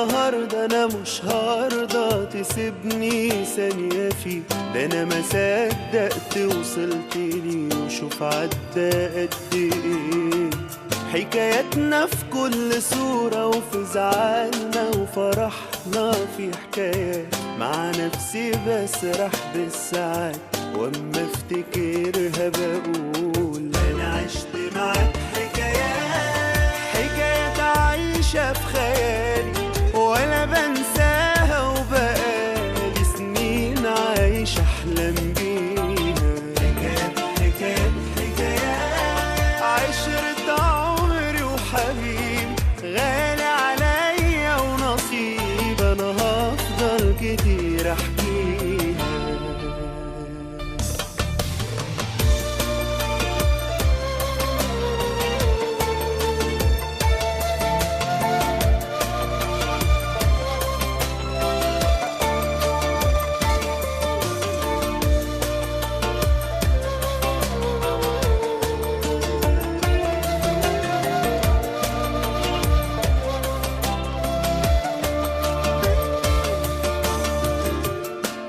النهاردة انا مش هرضى تسيبني ثانية فيه، ده انا ما صدقت وصلت لي وشوف عدى قد ايه. حكاياتنا في كل صورة وفي زعلنا وفرحنا في حكايات، مع نفسي بسرح بالساعات واما افتكرها بقول انا عشت معاك حكايات، حكايات عايشة في خيالي ولا بنساها وبقالي سنين عايش احلم بيها. حكايات حكايات حكايات عشرة عمري وحبيبي غالي عليا ونصيب، انا هفضل كتير احكيها.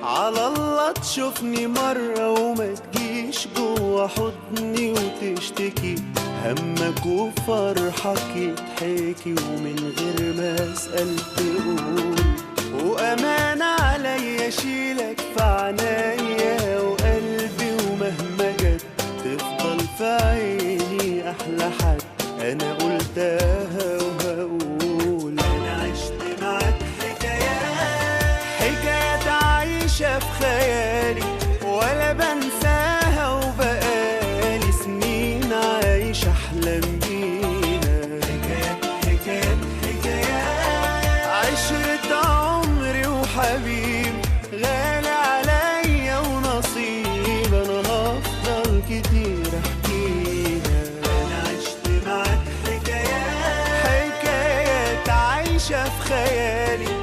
على الله تشوفني مرة وما تجيش جوا حضني وتشتكي همك وفرحك يتحكي ومن غير ما اسأل تقول، وأمانة عليا شيلك في عنايا وقلبي ومهما جت تفضل في عيني أحلى حد أنا قلتها وهقول. أنا عشت معاك حكايات، حكايات عايشة في خيالي ولا بنساها وبقالي سنين عايش أحلم بيها. حكايات حكايات حكايات عشرة عمري وحبيبي غالي عليا ونصيب، أنا هفضل كتير أحكيها. أنا عشت معاك حكايات، حكايات عايشة في خيالي